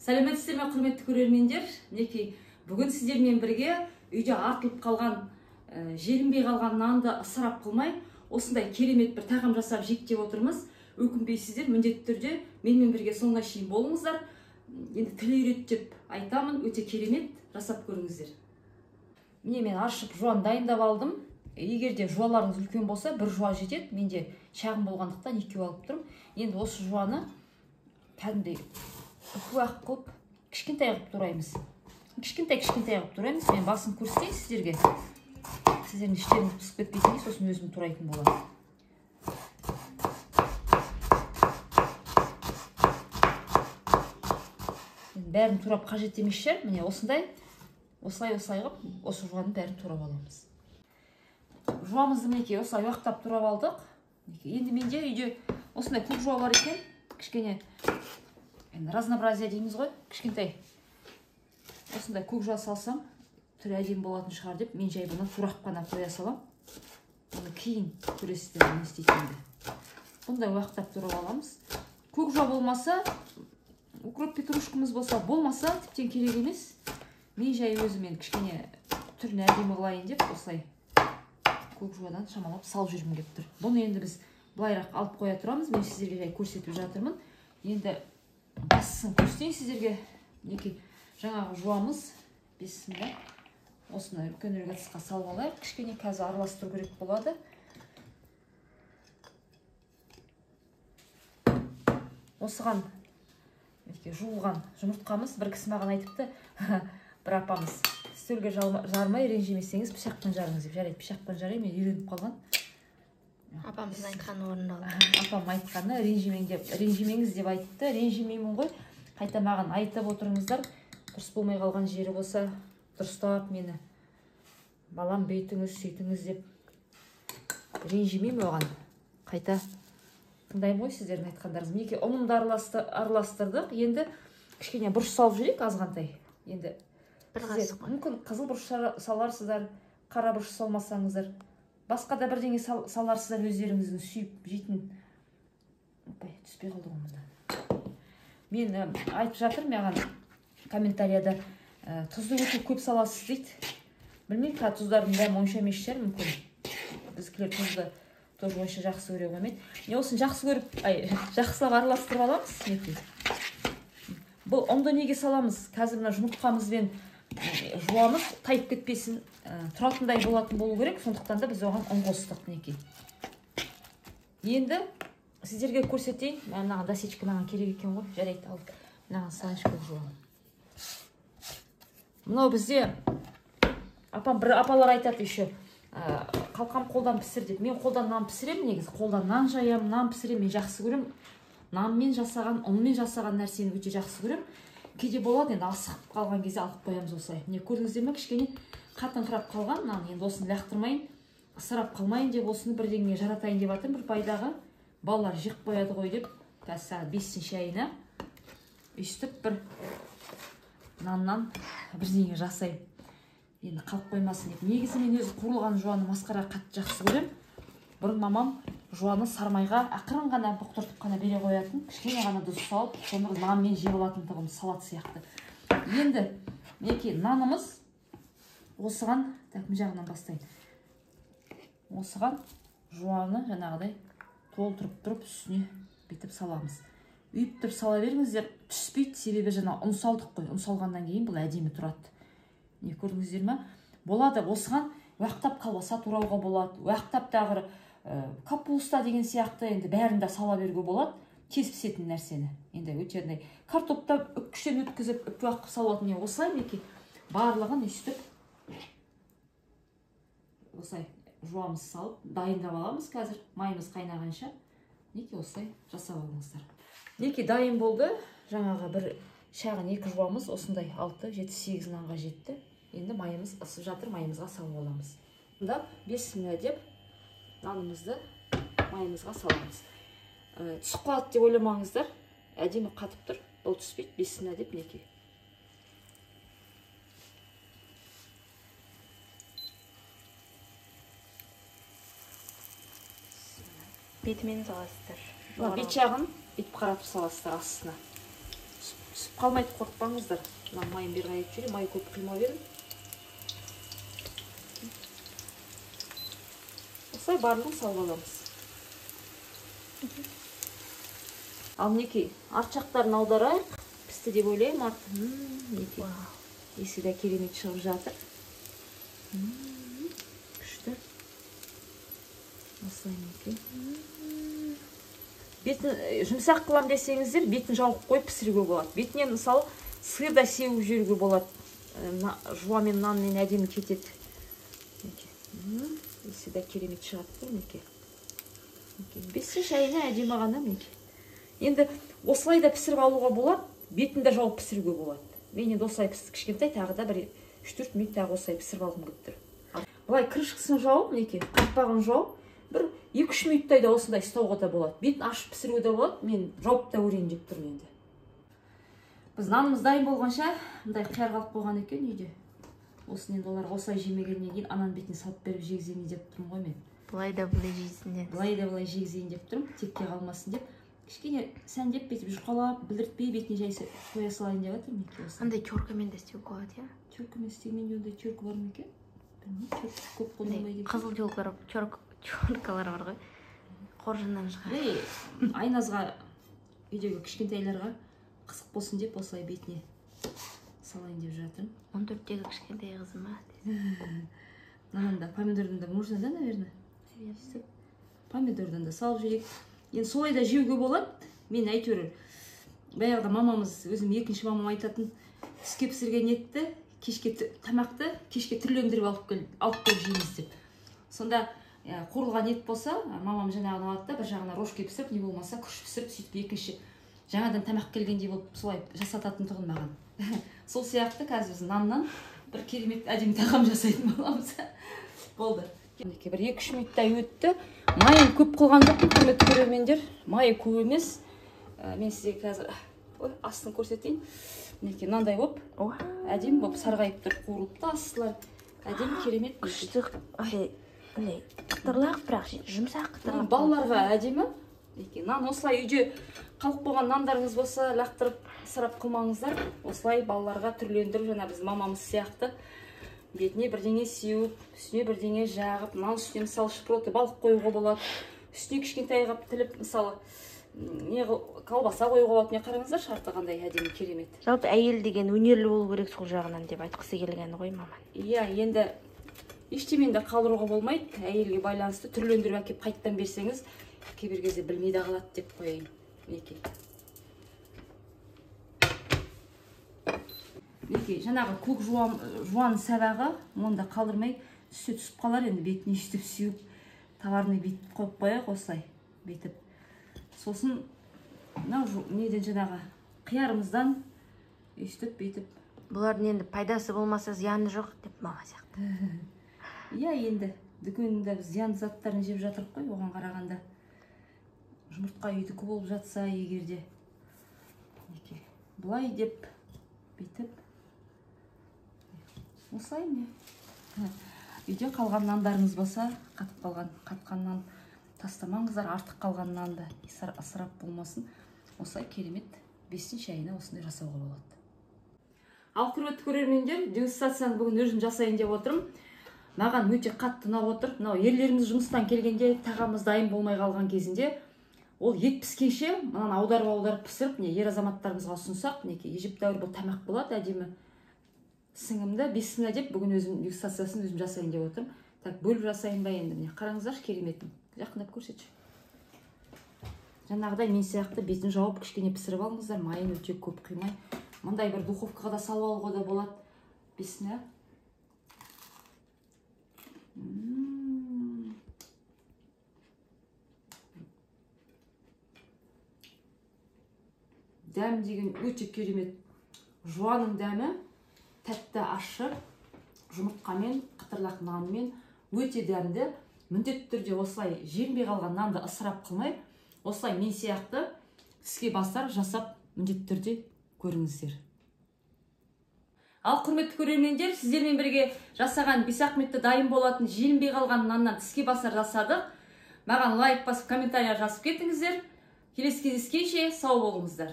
Сәлеметсіздер ме, құрметті көрермендер? Мінекей, бүгін сіздермен бірге үйде артылып қалған, желінбей қалған нанды ысырап қылмай, осындай керемет бір тағам жасап жейік деп отырмыз. Өкінбейсіздер, міндетті түрде менімен бірге соңына шейін болыңыздар. Енді тіл үйрет деп айтамын, өте керемет, жасап көріңіздер. Міне, мен аршып жуан дайындап алдым. Егер де жуаларыңыз үлкен болса, бір жуа жетеді. Менде шағын болғандықтан екеу алып тұрмын. Енді осы жуаны кәдімгідей үкі-ақ қылып, кішкентай қылып тураймыз. Кішкентай-кішкентай қылып тураймыз. Мен басын көрсетейін сіздерге. Сіздердің іштеріңіз пысып кетпесін, сосын өзім турайтын боламын. Енді бәрін турап қажет емес шығар. Міне осындай, осылай-осылай қылып, осы жуаның бәрін турап аламыз. Жуамызды мінекей осылай уақтап турап алдық. Енді менде үйде осындай көк жуа бар екен. Кішкене енді разнообразие дейміз ғой, кішкентай осындай көк жуа салсам түрі әдемі болатын шығар деп мен жай бұны турап қана қоя салам. Оны кейін көресіздер не істейтінімді. Бұндай уақтап турап аламыз. Көк жуа болмаса, укроп петрушкамыз болса, болмаса тіптен керек емес. Мен жай өзім енді кішкене түрін әдемі қылайын деп осылай көк жуадан шамалап салып жүргім келіп тұр. Бұны енді біз былайырақ алып қоя тұрамыз. Мен сіздерге жай көрсетіп жатырмын. Енді басын көрсетейін сіздерге. Мінекей жаңағы жуамыз бесінде. Осыны үлкенірек ыдысқа салып алайық. Кішкене қазір араластыру керек болады. Осыған мінекей жуылған жұмыртқамыз. Бір кісі маған айтыпты, бір апамыз, үстелге жармай ренжімесеңіз пышақпен жарыңыз деп. Жарайды, пышақпен жараймын, мен үйреніп қалған. Апамыздың айтқаны орындалды. Апам айтқаны ренжімеңіз деп айтты. Ренжімеймін ғой. Қайта маған айтып отырыңыздар. Дұрыс болмай қалған жері болса, дұрыстап мені балам бүйтіңіз, сөйтіңіз деп ренжімеймін оған. Қайта тыңдаймын ғой сіздердің айтқандарыңызды. Мінекей ұнымды араластырдық. Енді кішкене бұрыш салып жіберейік азғантай. Енді бір қасық. Мүмкін қызыл бұрыш саларсыздар, қара бұрыш салмасаңыздар. Басқа да бірдеңе саларсыздар өздеріңіздің сүйіп жейтін. Опай, түспей қалды ғой мында. Мен айтып жатыр маған комментарияда, тұзды өте көп саласыз дейді. Білмеймін, қазір тұздардың дәмі онша емес шығар, мүмкін. Біздікілер тұзды тоже онша жақсы көре қоймайды. Міне осыны жақсы көріп, ай, жақсылап араластырып аламыз. Мінекей. Бұл ұнды неге саламыз? Қазір мына жұмыртқамызбен жуамыз тайып кетпесін, тұратындай болатын болу керек. Сондықтан да біз оған ұн қостық мінекей. Енді сіздерге көрсетейін. Мынаған досечка маған керек екен ғой. Жарайды, ал мынаған салайыншы көк жуаны. Мынау бізде апам, бір апалар айтады еще, қалқам қолдан пісір деп. Мен қолдан нан пісіремін негізі. Қолдан нан жаямын, нан пісіремін. Мен жақсы көремін. Нанмен жасаған, ұнмен жасаған нәрсені өте жақсы көремін. Кейде болады енді асығып қалған кезде алып қоямыз осылай. Міне көрдіңіздер ме, кішкене қатыңқырап қалған нан. Енді осыны лақтырмайын, ысырап қалмайын деп осыны бірдеңеге жаратайын деп жатырмын. Бір пайдаға балалар жеп қояды ғой деп. Қазір сағат 5-тің шайына өйстіп бір наннан бірдеңе жасаймын. Енді қалып қоймасын деп. Негізі мен өзі қуырылған жуаны масқара қатты жақсы көремін. Бұрын мамам жуаны сармайға ақырын ғана бұқтыртып қана бере қоятын. Кішкене ғана тұз салып, соны нанмен жеп алатын тұғым, салат сияқты. Енді мінекей нанымыз осыған, так, мына жағынан бастайын. Осыған жуаны жаңағыдай толтырып тұрып үстіне бүйтіп саламыз. Үйіп тұрып сала беріңіздер, түспейді, себебі жаңа ұн салдық қой. Ұн салғаннан кейін бұл әдемі тұрады. Не көрдіңіздер ме? Болады, осыған уақтап колбаса турауға болады, уақтап тағы капуста деген сияқты, енді бәрін де сала беруге болады, тез пісетін нәрсені. Енді өте андай картопта үккіштен өткізіп, үп-уақ қылып салатын не осылай мінекей барлығын өйстіп осылай жуамыз салып дайындап аламыз. Қазір майымыз қайнағанша мінекей осылай жасап алыңыздар. Мінекей дайын болды. Жаңағы бір шағын екі жуамыз осындай 6, 7, 8 нанға жетті. Енді майымыз ысып жатыр, майымызға салып аламыз. Мында бисмилла деп нанымызды майымызға саламыз. Түсіп қалады деп ойламаңыздар, әдемі қатып тұр, бұл түспейді. Бисмилла деп мінекей. Бетімен саласыздар. Бет жағын бүйтіп қаратып саласыздар астына. Түсіп қалмайды, қорықпаңыздар. Мына майын бері қарай жіберейін, май көп құймау едім. Осылай барлығын салып аламыз. Ал мінекей, арт жақтарын аударайық. Пісті деп ойлаймын арт. Мінекей. Иісі де керемет шығып жатыр. Күшті. Осылай мінекей. Бетін жұмсақ қылам десеңіздер, бетін жауып қойып пісіруге болады. Бетіне мысалы сыр да сеуіп жіберуге болады. Жуамен нанмен әдемі кетеді. Иісі де керемет шығады мінекей. Бесін шайына әдемі ғана мінекей. Енді осылай да пісіріп алуға болады, бетін де жауып пісіруге болады. Мен енді осылай кішкентай тағы да бір 3-4 минут тағы осылай пісіріп алғым келіп тұр. Былай крышкасын жауып, мінекей, қақпағын жауып, бір 2-3 минуттай да осындай ұстауға да болады. Бетін ашып пісіруге де болады. Мен жауып та көрейін деп тұрмын енді. Біз нанымыз дайын болғанша мындай қияр қалып қойған екен үйде. Осыны енді оларға осылай жемегеннен кейін ананың бетіне салып беріп жегізейін деп тұрмын ғой мен. Былай да былай жейсің деп. Былай да былай жегізейін деп тұрмын, текке қалмасын деп. Кішкене сәндеп бүйтіп жұқалап, білдіртпей бетіне жай қоя салайын деп жатырмын мінекей осылай. Андай теркамен де істеуге болады, иә? Теркамен істегенде ондай терка бар ма екен? Білмеймін, терка көп қолданбайды екен. Қызыл теркалар бар ғой. Қоржыннан шығады. Ей, Айназға, үйдегі кішкентайларға қызық болсын деп осылай бетіне салайын деп жатырмын. 14-тегі кішкентай қызым ба? Мынаны да, помидордан да можно, да, наверное? Помидордан да салып жейік. Енді солай да жеуге болады. Мен әйтеуір баяғыда мамамыз, өзім екінші мамам айтатын, түске пісірген етті, кешке тамақты кешке түрлендіріп алып келіп жейміз деп. Сонда қуырылған ет болса, мамам жаңағыны алады да, бір жағына рожки пісіріп, не болмаса күріш пісіріп, сөйтіп екінші жаңадан тамақ келгендей болып солай жасататын тұғын маған. Сол сияқты қазір біз наннан бір керемет әдемі тағам жасайтын боламыз. Болды. Бір 2-3 минуттай өтті. Майын көп қылған жоқпын, құрметті көрермендер. Майы көп емес. Мен сізге қазір астын көрсетейін. Мінекей мынандай болып, әдемі болып сарғайып тұр, қуырылыпты астылар. Әдемі, керемет. Күшті, андай қытырлақ, бірақ жұмсақ қытырлақ. Балаларға әдемі. Мінекей нан осылай үйде қалып қойған нандарыңыз болса, лақтырып ысырап қылмаңыздар. Осылай балаларға түрлендіріп, жаңа біз мамамыз сияқты бетіне бірдеңе сеуіп, үстіне бірдеңе жағып, нан үстіне мысалы шпроты балық қоюға болады. Үстіне кішкентай қылып тіліп, мысалы не колбаса қоюға болады. Не қараңыздар, шарты қандай әдемі, керемет. Жалпы әйел деген өнерлі болу керек сол жағынан деп айтқысы келгені ғой маман. Иә, енді ештемені де қалдыруға болмайды. Әйелге байланысты түрлендіріп әкеп қайттан берсеңіз, кейбір кезде білмей де қалады деп қояйын. Мінекей. Мінекей, жаңағы көк жуан сабағы, оны да қалдырмай, түссе түсіп қалар енді, бетіне үстіп сеуіп, товарный бет қойып қояйық осылай бүйтіп. Сосын мынау неден жаңағы қиярымыздан үстіп бүйтіп. Бұлардың енді пайдасы болмаса зияны жоқ деп мама сияқты. Иә, енді дүкенде біз зиянды заттарын жеп жатырық қой, оған қарағанда жұмыртқа үйдікі болып жатса егер де. Мінекей, былай деп бүйтіп осылай міне. Үйде қалған нандарыңыз болса, қатып қалған, қатқан нан тастамаңыздар, артық қалған нанды ысырап болмасын. Осылай керемет бестің шайына осындай жасауға болады. Ал құрметті көрермендер, дегустацияны бүгін өзім жасайын деп отырмын. Маған өте қатты ұнап отыр. Мынау ерлеріміз жұмыстан келгенде тағамыз дайын болмай қалған кезінде ол ет піскенше мынаны аударып-аударып пісіріп, міне ер азаматтарымызға ұсынсақ, мінекей әжептәуір бұл тамақ болады, әдемі. Сіңімді бесіна деп бүгін өзім дегустациясын өзім жасайын деп отырмын. Так, бөліп жасайын ба енді, міне қараңыздаршы кереметін. Жақындап көрсетші. Жаңағыдай мен сияқты бетін жауып кішкене пісіріп алыңыздар, майын өте көп құймай. Мындай бір духовкаға да салып алуға да болады. Бесіна. Дәм деген өте керемет. Жуаның дәмі тәтті ащы, жұмыртқамен, қытырлақ нанмен өте дәмді. Міндетті түрде осылай желінбей қалған нанды ысырап қылмай, осылай мен сияқты тіске басар жасап міндетті түрде көріңіздер. Ал құрметті көрермендер, сіздермен бірге жасаған 5-ақ минутта дайын болатын желінбей қалған наннан тіске басар жасадық. Маған лайк басып, комментария жазып кетіңіздер. Келесі кездескенше сау болыңыздар.